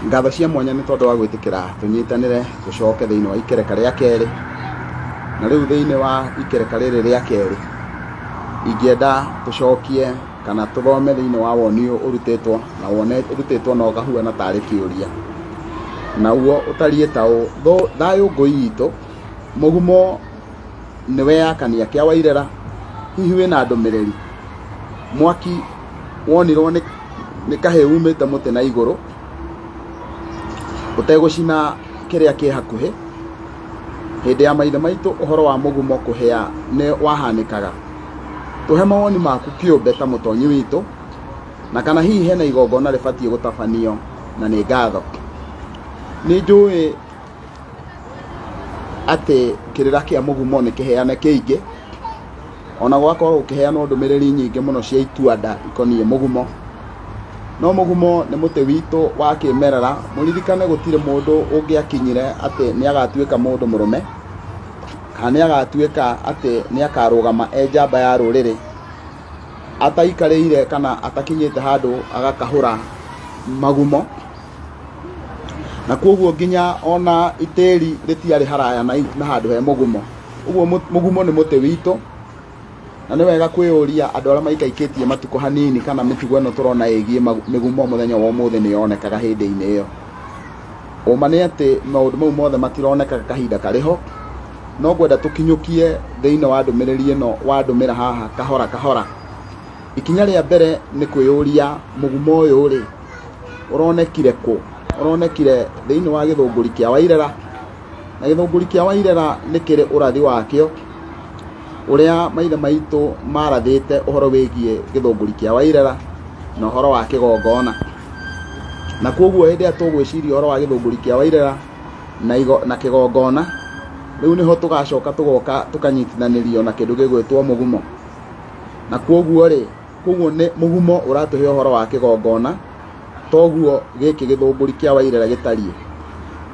Ngatho cia mwanya nĩ tondũ wa gwĩtĩkĩra tũnyitanĩre tũcoke thĩinĩ wa ikereka rĩa kerĩ. Na rĩu thĩinĩ wa ikereka rĩrĩ rĩa kerĩ, ingĩenda tũcokie kana tũthome thĩinĩ wa woni ũyũ ũrutĩtwo na wone ũrutĩtwo na ũkahuana tarĩ kĩũria. Naguo ũtariĩ ta ũũ, thayũ ngũi itũ, mũgumo nĩ weyakania kĩa Wairera, hihi wĩna ndũmĩrĩri? Mwaki wonirwo nĩ kahĩĩ umĩte mũtĩ na igũrũ, ũtegũcina kĩrĩa kĩ hakuhĩ. Hĩndĩ ya maithe maitũ ũhoro wa mũgumo kũhĩa nĩ wahanĩkaga. Tũhe mawoni maku kĩũmbe ta mũtonyi witũ, na kana hihi hena igongona rĩbatiĩ gũtabanio, na nĩ ngatho. Nĩ njũĩ atĩ kĩrĩra kĩa mũgumo nĩ kĩheane kĩingĩ, ona gwakorwo gũkĩheanwo ndũmĩrĩri nyingĩ mũno cia itua-nda ikoniĩ mũgumo. No mũgumo nĩ mũtĩ witũ wa kĩmerera, mũririkane gũtirĩ mũndũ ũngĩakinyire atĩ nĩ agatuĩka mũndũ mũrũme, kana nĩ agatuĩka atĩ nĩ akarũgama e njamba ya rũrĩrĩ, ataikarĩire kana atakinyĩte handũ agakahũra magumo. Na koguo nginya ona itĩri rĩtiarĩ haraya na handũ he mũgumo. Ũguo mũgumo nĩ mũtĩ witũ, na nĩ wega kwĩyũria andũ arĩa maikaikĩtie matukũ hanini kana mĩtugo ĩno tũrona ĩgiĩ mĩgumo mũthenya wa ũmũthĩ nĩ yonekaga hĩndĩ-inĩ ĩyo. Ũma nĩ atĩ maũndũ mau mothe matironekaga kahinda karĩ ho, no ngwenda tũkinyũkie thĩinĩ wa ndũmĩrĩri ĩno wandũmĩra haha kahora kahora. Ikinya rĩa mbere nĩ kwĩyũria mũgumo ũyũ rĩ, ũronekire kũ? Ũronekire thĩinĩ wa gĩthũngũri kĩa Wairera, na gĩthũngũri kĩa Wairera nĩ kĩrĩ ũrathi wakĩo, ũrĩa maithe maitũ marathĩte ũhoro wĩgiĩ gĩthũngũri kĩa Wairera na ũhoro wa kĩgongona. Na koguo hĩndĩ ĩrĩa tũgwĩciria ũhoro wa gĩthũngũri kĩa Wairera na, na kĩgongona, rĩu nĩho tũgacoka tũgoka tũkanyitithanĩrio na kĩndũ gĩgwĩtwo mũgumo. Na koguo rĩ, koguo nĩ mũgumo ũratũhe ũhoro wa kĩgongona, toguo gĩkĩ gĩthũngũri kĩa Wairera gĩtariĩ.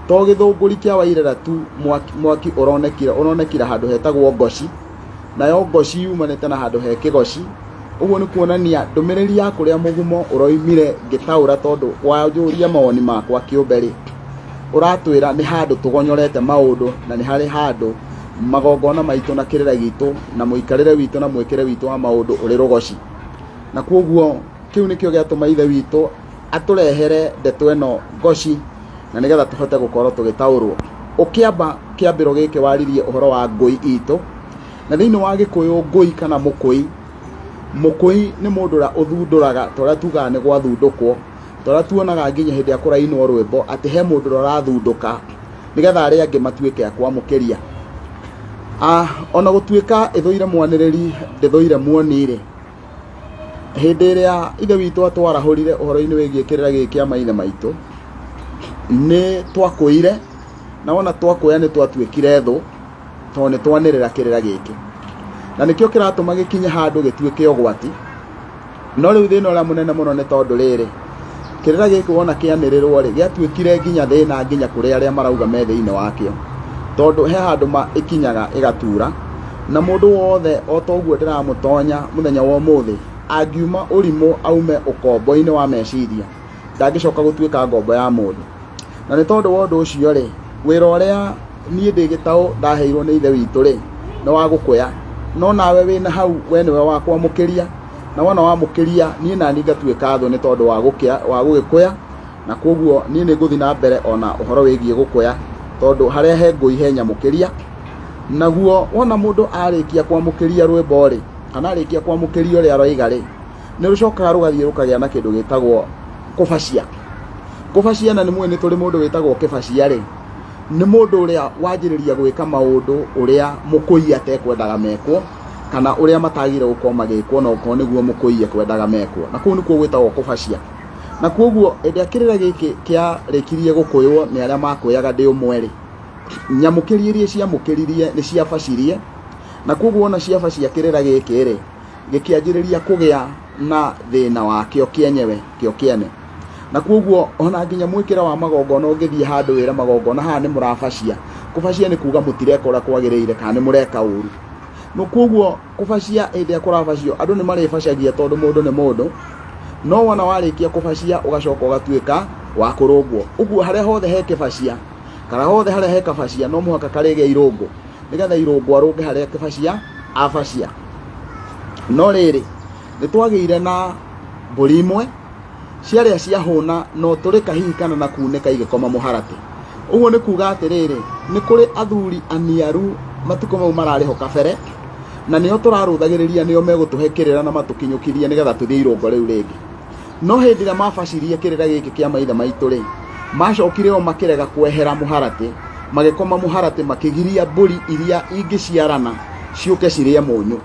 To gĩthũngũri kĩa Wairera tu mwaki, mwaki ũronekire, ũronekire handũ hetagwo Ngoci, nayo Ngoci yumanĩte na handũ he Kĩgoci, ũguo nĩ kuonania ndũmĩrĩri ya kũrĩa mũgumo ũroimire ngĩtaũra tondũ wanjũria mawoni makwa kĩũmbe rĩ, ũratwĩra nĩ handũ tũgonyorete maũndũ na nĩ harĩ handũ magongona maitũ na kĩrĩra gitũ na mũikarĩre witũ na mwĩkĩre witũ wa maũndũ ũrĩ rũgoci. Na koguo kĩu nĩkĩo gĩatũma ithe witũ atũrehere ndeto ĩno ngoci na nĩgetha tũhote gũkorwo tũgĩtaũrwo. Ũkĩamba kĩambĩro gĩkĩ waririe ũhoro wa ngũi itũ, na thĩinĩ wa Gĩkũyũ ngũi kana mũkũi, mũkũi nĩ mũndũ ũrĩa ũthundũraga ta ũrĩa tugaga nĩ gwathundũkwo, ta ũrĩa tuonaga nginya hĩndĩ ĩrĩa kũrainwo rwĩmbo atĩ he mũndũ ũrĩa ũrathundũka nĩgetha arĩa angĩ matuĩke a kwamũkĩria. Ah, ona gũtuĩka ĩthũire mwanĩrĩri ndĩthũire muoni-rĩ, hĩndĩ ĩrĩa ithe witũ atwarahũrire ũhoro-inĩ wĩgiĩ kĩrĩra gĩkĩ kĩa maithe maitũ, nĩ twakũire, na wona twakũya nĩ twatuĩkire thũ, tondũ nĩ twanĩrĩra kĩrĩra gĩkĩ. Na nĩkĩo kĩratũma gĩkinye handũ gĩtuĩke ũgwati. No rĩu thĩna ũrĩa mũnene mũno nĩ tondũ rĩrĩ, kĩrĩra gĩkĩ wona kĩanĩrĩrwo rĩ, gĩatuĩkire nginya thĩna nginya kũrĩ arĩa marauga me thĩinĩ wakĩo. Tondũ he handũ ma ĩkinyaga ĩgatura, na mũndũ wothe o ta ũguo ndĩramũtonya mũthenya wa ũmũthĩ, angiuma ũrimũ aume ũkombo-inĩ wa meciria, ndangĩcoka gũtuĩka ngombo ya mũndũ. Na nĩ tondũ wa ũndũ ũcio rĩ, wĩra ũrĩa niĩ ndĩ gĩtaũ ndaheirwo nĩ ithe witũ rĩ, nĩ wa gũkũya. No nawe wĩna hau we nĩwe wa kwamũkĩria, na wona wamũkĩria niĩ nani ngatuĩka thũ nĩ tondũ wa gũkĩa, wa gũgĩkũya, na koguo niĩ nĩ ngũthiĩ na mbere ona ũhoro wĩgiĩ gũkũya, tondũ harĩa he ngũi he nyamũkĩria. Naguo wona mũndũ arĩkia kwamũkĩria rwĩmbo rĩ, kana arĩkia kwamũkĩria ũrĩa aroiga rĩ, nĩ rũcokaga rũgathiĩ rũkagĩa na kĩndũ gĩtagwo kũbacia. Kũbacia na nĩ mũĩ nĩ tũrĩ mũndũ wĩtagwo kĩbacia rĩ, nĩ mũndũ ũrĩa wanjĩrĩria gwĩka maũndũ ũrĩa mũkũi atekwendaga mekwo, kana ũrĩa matagĩrĩire gũkorwo magĩkwo na okorwo nĩguo mũkũi ekwendaga mekwo. Na kũu nĩkuo gwĩtagwo kũbacia. Na koguo hĩndĩ ĩrĩa kĩrĩra gĩkĩ kĩarĩkirie gũkũywo nĩ arĩa makũyaga ndĩ ũmwe rĩ, nyamũkĩri iria ciamũkĩririe nĩ ciabacirie, na koguo wona ciabacia kĩrĩra gĩkĩ rĩ, gĩkĩanjĩrĩria kũgĩa na thĩna wakĩo kĩenyewe kĩo kĩene. Na koguo ona nginya mwĩkĩre wa magongona ũngĩthiĩ handũ wĩre magongona haha nĩ mũrabacia, kũbacia nĩ kuga mũtireka ũrĩa kwagĩrĩire kana nĩ mũreka ũru. No koguo kũbacia hĩndĩ ĩrĩa kũrabacio andũ nĩ marĩbacagia tondũ mũndũ nĩ mũndũ, No wona warĩkia kũbacia ũgacoka ũgatuĩka wa kũrũngwo. Ũguo harĩa hothe he kĩbacia kana hothe harĩa he kabacia no mũhaka karĩgĩa irũngũ, nĩgetha irũngũ arũnge harĩa kĩbacia abacia. No rĩrĩ, nĩ twagĩire na mbũri imwe ciarĩa ciahũna no tũrĩka hihi kana na kunĩka igĩkoma mũharatĩ. Ũguo nĩ kuga atĩrĩrĩ, nĩ kũrĩ athuri aniaru matukũ mau mararĩ ho kabere, na nĩo tũrarũthagĩrĩria, nĩo megũtũhe kĩrĩra na matũkinyũkithie nĩgetha tũthiĩ irũngo rĩu rĩngĩ. No hĩndĩ ĩrĩa mabacirie kĩrĩra gĩkĩ kĩa maithe maitũ rĩ, macokire o makĩrega kwehera mũharatĩ, magĩkoma mũharatĩ, makĩgiria mbũri iria ingĩciarana ciũke cirĩe mũnyũ.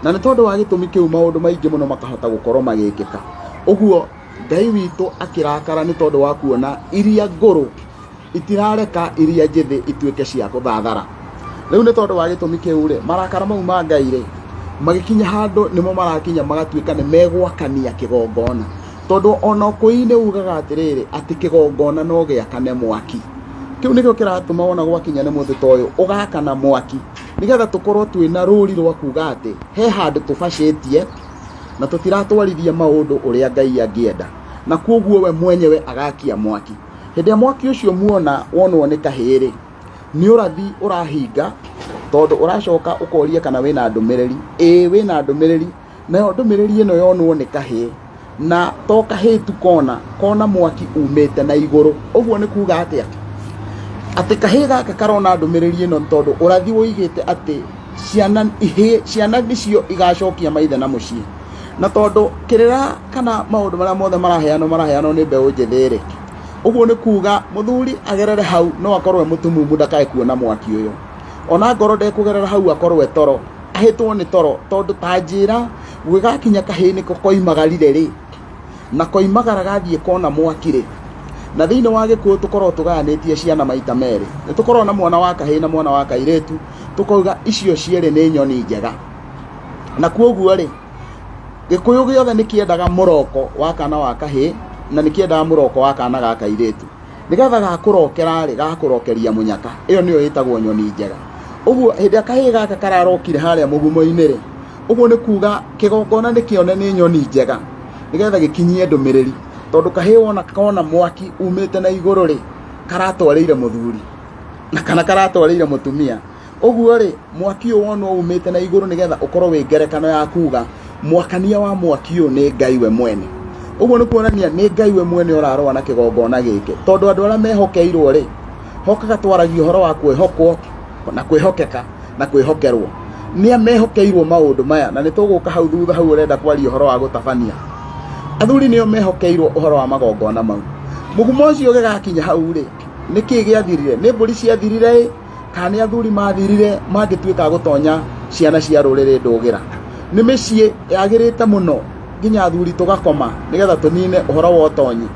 Na nĩ tondũ wa gĩtũmi kĩu maũndũ maingĩ mũno makahota gũkorwo magĩkĩka. Ũguo Ngai witũ akĩrakara nĩ tondũ wa kuona iria ngũrũ itirareka iria njĩthĩ ituĩke cia gũthathara. Rĩu nĩ tondũ wa gĩtũmi kĩu rĩ, marakara mau ma Ngai rĩ, magĩkinya handũ nĩmo marakinya magatuĩka nĩ megwakania kĩgongona. Tondũ ona ũkũi-inĩ ugaga atĩrĩrĩ, atĩ kĩgongona no gĩakane mwaki. Kĩu nĩkĩo kĩratũma wona gwakinya nĩ mũthĩ ta ũyũ ũgakana mwaki, nĩgetha tũkorwo twĩna rũri rwa kuga atĩ he handũ tũbacĩtie na tũtiratwarithia maũndũ ũrĩa Ngai angĩenda, na kwoguo we mwenyewe agakia mwaki. Hĩndĩ ĩrĩa mwaki ũcio muona wonwo nĩ kahĩĩ-rĩ, nĩ ũrathi ũrahinga, tondũ ũracoka ũkoria kana wĩna ndũmĩrĩri. Ĩĩ wĩna ndũmĩrĩri, nayo ndũmĩrĩri ĩno yonwo nĩ kahĩĩ, na to kahĩĩ tu kona, kona mwaki umĩte na igũrũ. Ũguo nĩ kuga atĩa? Atĩ kahĩĩ gaka karona ndũmĩrĩri ĩno nĩ tondũ ũrathi woigĩte atĩ ciana ihĩĩ, ciana nĩcio igacokia maithe na mũciĩ. Na tondũ kĩrĩra kana maũndũ marĩa mothe maraheanwo maraheanwo nĩ mbeũ njĩthĩ rĩ, ũguo nĩ kuga mũthuri agerere hau no akorwo e mũtumumu ndakae kuona mwaki ũyũ. Ona ngoro ndekũgerera hau akorwo e toro, ahĩtwo nĩ toro, tondũ ta njĩra gwĩgakinya kahĩĩ nĩko koimagarire rĩ, na koimagara gathiĩ kona mwaki rĩ, na thĩinĩ wa Gĩkũyũ tũkoragwo tũgayanĩtie ciana maita merĩ. Nĩ tũkoragwo na mwana wa kahĩĩ na mwana wa kairĩtu, tũkauga icio cierĩ nĩ nyoni njega. Na kwoguo rĩ, Gĩkũyũ gĩothe nĩ kĩendaga mũroko wa kana wa kahĩĩ na nĩ kĩendaga mũroko wa kana ga kairĩtu. Nĩgetha gakũrokera rĩ, gagakũrokeria mũnyaka. Ĩyo nĩyo ĩtagwo nyoni njega. Ũguo hĩndĩ ĩrĩa kahĩĩ gaka kararokire harĩa mũgumo-inĩ rĩ, ũguo nĩ kuga kĩgongona nĩ kĩone nĩ nyoni njega nĩgetha gĩkinyie ndũmĩrĩri. Tondũ kahĩĩ wona kona mwaki umĩte na igũrũ rĩ, karatwarĩire mũthuri na kana karatwarĩire mũtumia. Ũguo rĩ, mwaki ũyũ wonwo umĩte na igũrũ nĩgetha ũkorwo wĩ ngerekano ya kuga mwakania wa mwaki ũyũ nĩ Ngai we mwene. Ũguo nĩ kuonania nĩ Ngai we mwene ũrarũa na kĩgongona gĩkĩ. Tondũ andũ arĩa mehokeirwo rĩ, hokaga twaragia ũhoro wa kwĩhokwo na kwĩhokeka na kwĩhokerwo. Nĩa mehokeirwo maũndũ maya, na nĩ tũgũka hau thutha hau ũrenda kwaria ũhoro wa gũtabania. Athuri nĩo mehokeirwo ũhoro wa magongona mau. Mũgumo ũcio ũgĩgakinya hau rĩ, nĩkĩ gĩathirire? Nĩ mbũri ciathirire ĩ, kana nĩ athuri mathirire mangĩtuĩka a gũtonya ciana cia rũrĩrĩ ndũgĩra? Nĩ mĩciĩ yagĩrĩte mũno nginya athuri tũgakoma nĩgetha tũnine ũhoro wa ũtonyi,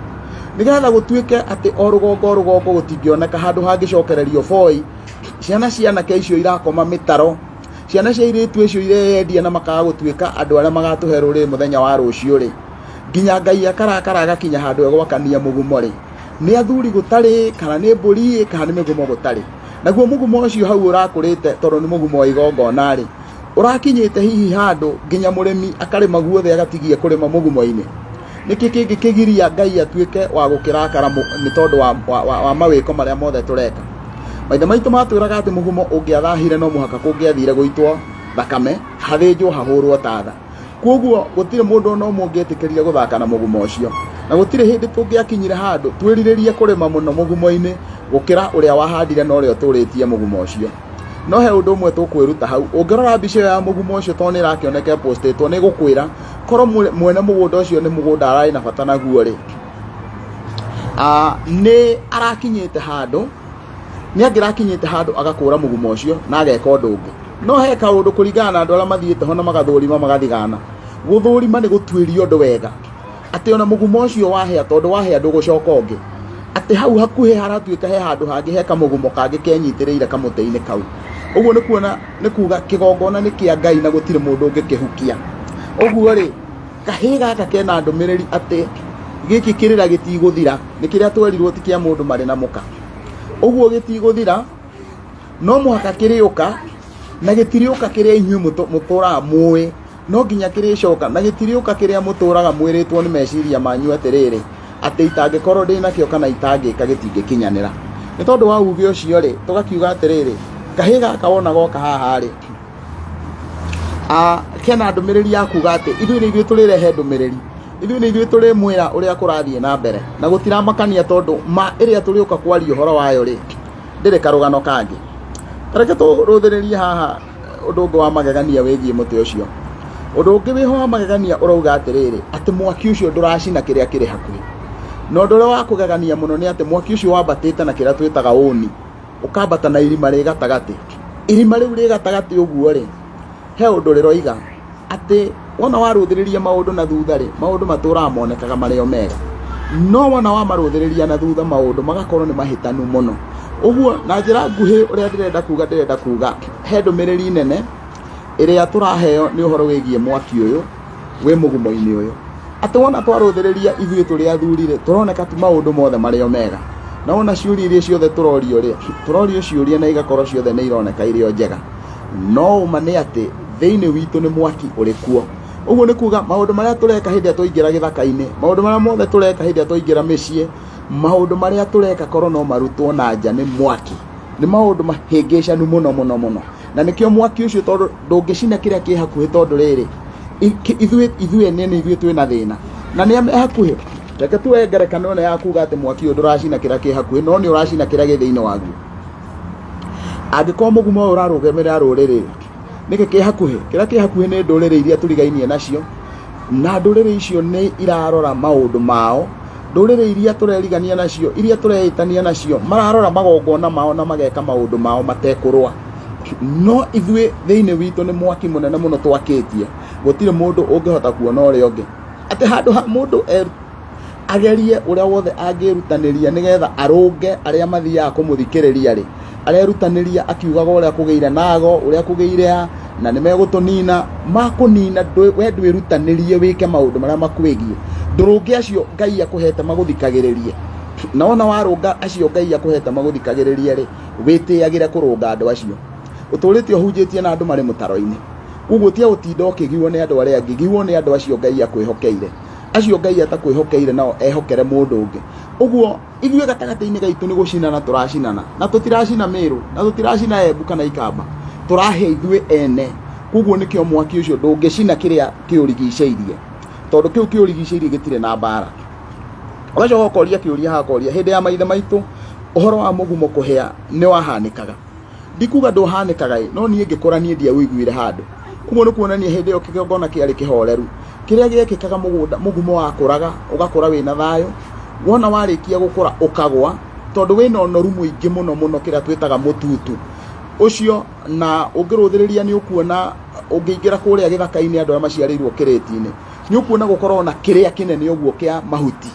nĩgetha gũtuĩke atĩ o rũgongo o rũgongo gũtingĩoneka handũ hangĩcokererio boi. Ciana cia anake icio irakoma mĩtaro, ciana cia airĩtu icio ireyendia na makaga gũtuĩka andũ arĩa magatũhe rũrĩrĩ mũthenya wa rũciũ rĩ, nginya Ngai akarakara agakinya handũ egwakania mũgumo rĩ, nĩ athuri gũtarĩ, kana nĩ mbũri, kana nĩ mĩgumo gũtarĩ. Naguo mũgumo ũcio hau ũrakũrĩte tondũ nĩ mũgumo wa igongona rĩ, ũrakinyĩte hihi handũ nginya mũrĩmi akarĩma guothe agatigia kũrĩma mũgumo-inĩ. Nĩkĩ kĩngĩ kĩgiria Ngai atuĩke wa gũkĩrakara nĩ tondũ wa mawĩko marĩa mothe tũreka? Maithe maitũ matwĩraga atĩ mũgumo ũngĩathahire no mũhaka kũngĩathire gũitwo thakame, hathĩnjwo hahũrwo tatha. Kwoguo gũtirĩ mũndũ ona ũmwe ũngĩetĩkĩrire gũthaka na mũgumo ũcio. Na gũtirĩ hĩndĩ tũngĩakinyire handũ twĩrirĩrie kũrĩma mũno mũgumo-inĩ gũkĩra ũrĩa wahandire na ũrĩa ũtũrĩtie mũgumo ũcio. No he ũndũ ũmwe tũkwĩruta hau. Ũngĩrora mbica ĩyo ya mũgumo ũcio tondũ nĩ ĩrakĩoneka ĩpostĩtwo, nĩ ĩgũkwĩra korwo mwene mũgũnda ũcio nĩ mũgũnda ararĩ na bata naguo rĩ, nĩ arakinyĩte handũ, nĩ angĩrakinyĩte handũ agakũra mũgumo ũcio na ageka ũndũ ũngĩ. No he kaũndũ kũringana na andũ arĩa mathiĩte ho na magathũrima magathigana. Gũthũrima nĩ gũtuĩria ũndũ wega. Atĩ ona mũgumo ũcio wahĩa, tondũ wahĩa ndũgũcoka ũngĩ. Atĩ hau hakuhĩ haratuĩka he handũ hangĩ he kamũgumo kangĩ kenyitĩrĩire kamũtĩ-inĩ kau. Ũguo nĩ kuona, nĩ kuga kĩgongona nĩ kĩa Ngai na gũtirĩ mũndũ ũngĩkĩhukia. Ũguo rĩ, kahĩĩ gaka kena ndũmĩrĩri atĩ gĩkĩ kĩrĩra gĩtigũthira. Nĩ kĩrĩa twerirwo ti kĩa mũndũ marĩ na mũka. Ũguo gĩtigũthira, no mũhaka kĩrĩũka, na gĩtirĩũka kĩrĩa inyuĩ mũtũraga mũĩ. No nginya kĩrĩcoka na gĩtirĩũka kĩrĩa mũtũraga mwĩrĩtwo nĩ meciria manyu atĩrĩrĩ, atĩ itangĩkorwo ndĩ nakĩo kana itangĩka gĩtingĩkinyanĩra. Nĩ tondũ wa uge ũcio rĩ, tũgakiuga atĩrĩrĩ, kahĩ gaka wona goka haha rĩ, kena ndũmĩrĩri ya kuga atĩ ithuĩ nĩ ithuĩ tũrĩrehe ndũmĩrĩri, ithuĩ nĩ ithuĩ tũrĩmwĩra ũrĩa kũrathiĩ na mbere, na gũtiramakania tondũ ma ĩrĩa tũrĩũka kwaria ũhoro wayo rĩ, ndĩrĩ karũgano kangĩ. Reke tũrũthĩrĩrie haha ũndũ ũngĩ wa magegania wĩgiĩ mũtĩ ũcio. Ũndũ ũngĩ wĩho wa magegania ũrauga atĩrĩrĩ, atĩ mwaki ũcio ndũracina kĩrĩa kĩrĩ hakuhĩ. Na ũndũ ũrĩa wa kũgegania mũno nĩ atĩ mwaki ũcio wambatĩte na kĩrĩa twĩtaga ũni, ũkambata na irima rĩ gatagatĩ. Irima rĩu rĩ gatagatĩ ũguo rĩ, he ũndũ rĩroiga atĩ wona warũthĩrĩria maũndũ na thutha rĩ, maũndũ matũraga monekaga marĩ o mega, no wona wamarũthĩrĩria na thutha maũndũ magakorwo nĩ mahĩtanu mũno. Ũguo na njĩra nguhĩ ũrĩa ndĩrenda kuga, ndĩrenda kuga he ndũmĩrĩri nene ĩrĩa tũraheo nĩ ũhoro wĩgiĩ mwaki ũyũ wĩ mũgumo-inĩ ũyũ, atĩ wona twarũthĩrĩria ithuĩ tũrĩ athuri rĩ, tũroneka tu maũndũ mothe marĩ o mega, na wona ciũria iria ciothe tũrorio rĩ, tũrorio ciũria na igakorwo ciothe nĩ ironeka irĩ o njega, no ũma nĩ atĩ thĩinĩ witũ nĩ mwaki ũrĩ kuo. Ũguo nĩ kuga maũndũ marĩa tũreka hĩndĩ ĩrĩa twaingĩra gĩthaka-inĩ, maũndũ marĩa mothe tũreka hĩndĩ ĩrĩa twaingĩra mĩciĩ, maũndũ marĩa tũreka korwo no marutwo na nja nĩ mwaki, nĩ maũndũ mahĩngĩcanu mũno mũno mũno. Na nĩkĩo mwaki ũcio tondũ ndũngĩcina kĩrĩa kĩ hakuhĩ, tondũ rĩrĩ ithuĩ ene nĩ ithuĩ twĩna thĩna na nĩa me hakuhĩ. Reke tuoe ngerekano ĩno ya kuga atĩ mwaki ũyũ ndũracina kĩrĩa kĩ hakuhĩ, no nĩ ũracina kĩrĩa gĩ thĩinĩ waguo. Angĩkorwo mũgumo ũyũ ũrarũgamĩrĩra rũrĩrĩ, nĩkĩ kĩ hakuhĩ? Kĩrĩa kĩ hakuhĩ nĩ ndũrĩrĩ iria tũrigainie nacio, na ndũrĩrĩ icio nĩ irarora maũndũ mao. Ndũrĩrĩ iria tũrerigania nacio, iria tũreĩtania nacio, mararora magongona mao na mageka maũndũ mao matekũrũa. No ithuĩ thĩinĩ witũ nĩ mwaki mũnene mũno twakĩtie, gũtirĩ mũndũ ũngĩhota kuona ũrĩa ũngĩ. Atĩ handũ ha mũndũ agerie ũrĩa wothe angĩrutanĩria nĩgetha arũnge arĩa mathiaga kũmũthikĩrĩria rĩ, arerutanĩria akiugaga ũrĩa kũgĩire nago, ũrĩa kũgĩire a, na nĩ megũtũnina. Makũnina, we ndwĩrutanĩrie wĩke maũndũ marĩa makwĩgiĩ. Ndũrũnge acio Ngai akũhete magũthikagĩrĩrie. Na wona warũnga acio Ngai akũhete magũthikagĩrĩrie rĩ, wĩtĩagĩre kũrũnga andũ acio. Ũtũrĩte ũhunjĩtie na andũ marĩ mũtaro-inĩ. Koguo tiga gũtinda ũkĩgiwo nĩ andũ arĩa angĩ, giwo nĩ andũ acio Ngai akwĩhokeire. Acio Ngai atakwĩhokeire nao ehokere mũndũ ũngĩ. Ũguo ithuĩ gatagatĩ-inĩ gaitũ nĩ gũcinana tũracinana, na tũtiracina Mĩrũ, na tũtiracina Embu kana Ikamba, tũrahĩa ithuĩ ene. Koguo nĩkĩo mwaki ũcio ndũngĩcina kĩrĩa kĩũrigicĩirie, tondũ kĩu kĩũrigicĩirie gĩtirĩ na mbara. Ũgacoka ũkoria kĩũria haha ũkoria, hĩndĩ ya maithe maitũ ũhoro wa mũgumo kũhĩa nĩ wahanĩkaga? Ndikuga ndũhanĩkaga ĩ, no niĩ ngĩkũra niĩ ndiaũiguire handũ. Ũguo nĩ kuonania hĩndĩ ĩyo kĩgongona kĩarĩ kĩhoreru. Kĩrĩa gĩekĩkaga mũgũnda, mũgumo wakũraga, ũgakũra wĩna thayũ, wona warĩkia gũkũra ũkagwa, tondũ wĩna ũnoru mũingĩ mũno mũno kĩrĩa twĩtaga mũtutu ũcio. Na ũngĩrũthĩrĩria nĩ ũkuona ũngĩingĩra kũrĩa gĩthaka-inĩ andũ arĩa maciarĩirwo kĩrĩti-inĩ, nĩ ũkuona gũkoragwo na kĩrĩa kĩnene ũguo kĩa mahuti,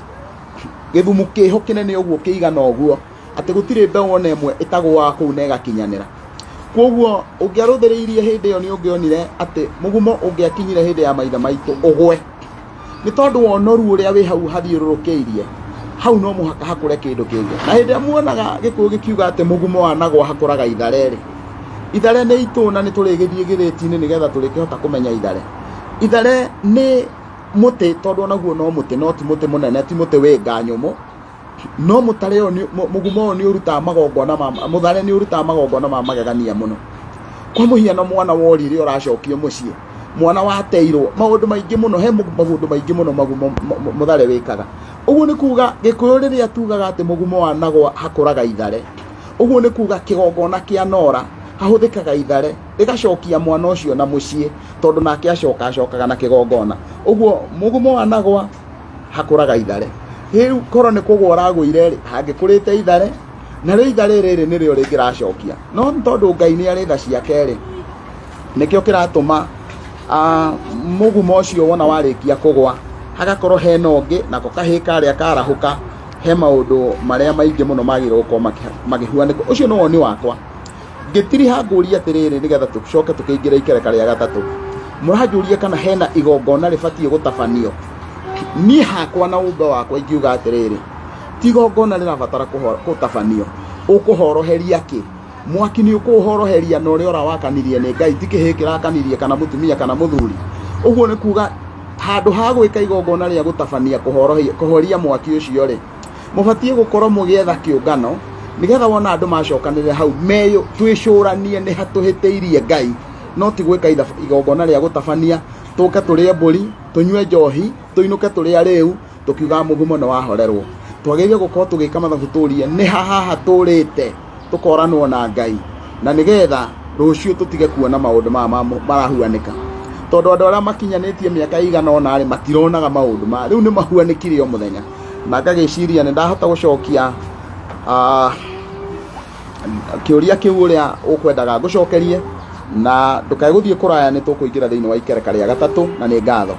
gĩthumu kĩho kĩnene ũguo kĩigana ũguo, atĩ gũtirĩ mbeũ ona ĩmwe ĩtagũaga kũu na ĩgakinyanĩra. Koguo ũngĩarũthĩrĩirie hĩndĩ ĩyo nĩ ũngĩonire atĩ mũgumo ũngĩakinyire hĩndĩ ya maithe maitũ ũgwe, nĩ tondũ wa ũnoru ũrĩa wĩ hau hathiũrũrũkĩirie hau, no mũhaka hakũre kĩndũ kĩngĩ. Na hĩndĩ ĩrĩa muonaga Gĩkũyũ gĩkiuga atĩ mũgumo wanagwa hakũraga ithare rĩ, ithare nĩ itũna, nĩ tũrĩgĩthiĩ gĩthĩti-inĩ nĩgetha tũrĩkĩhota kũmenya ithare. Ithare nĩ mũtĩ, tondũ onaguo no mũtĩ, no ti mũtĩ mũnene, ti mũtĩ wĩ nga nyũmũ, no mũtare ũyũ mũgumo ũyũ nĩ ũrutaga magongona ma mũthare, nĩ ũrutaga magongona ma magegania mũno. Kwa mũhiano, mwana worire ũracokio mũciĩ, mwana wateirwo, maũndũ maingĩ mũno, he maũndũ maingĩ mũno magumo mũthare wĩkaga. Ũguo nĩ kuga Gĩkũyũ rĩrĩa tugaga atĩ mũgumo wanagwa hakũraga ithare, ũguo nĩ kuga kĩgongona kĩa nora hahũthĩkaga ithare rĩgacokia mwana ũcio na mũciĩ, tondũ nake acoka acokaga na kĩgongona. Ũguo mũgumo wanagwa hakũraga ithare. Rĩu korwo nĩ kũgwa ũragũire rĩ, hangĩkũrĩte ithare, narĩo ithare rĩrĩ nĩrĩo rĩngĩracokia. No nĩ tondũ Ngai nĩ arĩ tha ciake rĩ, nĩkĩo kĩratũma mũgumo ũcio wona warĩkia kũgwa hagakorwo hena ũngĩ, nako kahĩĩ karĩa karahũka, he maũndũ marĩa maingĩ mũno magĩrĩirwo gũkorwo makĩhuanĩka. Ũcio nĩ woni wakwa. Ngĩtiriha ngũria atĩrĩrĩ, nĩgetha tũcoke tũkĩingĩre ikereka rĩa gatatũ, mũranjũria kana hena igongona rĩbatiĩ gũtabanio. Niĩ hakwa na ũmbe wakwa ingiuga atĩrĩrĩ, ti igongona rĩrabatara gũtabanio. Ũkũhoroheria kĩ? Mwaki nĩ ũkũũhoroheria, na ũrĩa ũrawakanirie nĩ Ngai, ti kĩhĩĩ kĩrakanirie kana mũtumia kana mũthuri. Ũguo nĩ kuga handũ ha gwĩka igongona rĩa gũtabania kũhoria mwaki ũcio rĩ, mũbatiĩ gũkorwo mũgĩetha kĩũngano nĩgetha wona andũ macokanĩrĩra hau meyũ twĩcũranie nĩ hatũhĩtĩirie Ngai, no ti gwĩka igongona rĩa gũtabania tũke tũrĩe mbũri, tũnyue njohi, tũinũke tũrĩ arĩu tũkiugaga mũgumo nĩ wahorerwo. Twagĩrĩire gũkorwo tũgĩka mathabu tũrie nĩ ha haha tũrĩte tũkoranwo na Ngai na nĩgetha rũciũ tũtige kuona maũndũ maya marahuanĩka, tondũ andũ arĩa makinyanĩtie mĩaka ĩigana ũna rĩ matironaga maũndũ maya, rĩu nĩ mahuanĩkire o mũthenya. Na ngagĩciria nĩ ndahota gũcokia kĩũria kĩu ũrĩa ũkwendaga ngũcokerie, na ndũkae gũthiĩ kũraya, nĩ tũkũingĩra thĩinĩ wa ikereka rĩa gatatũ, na nĩ ngatho.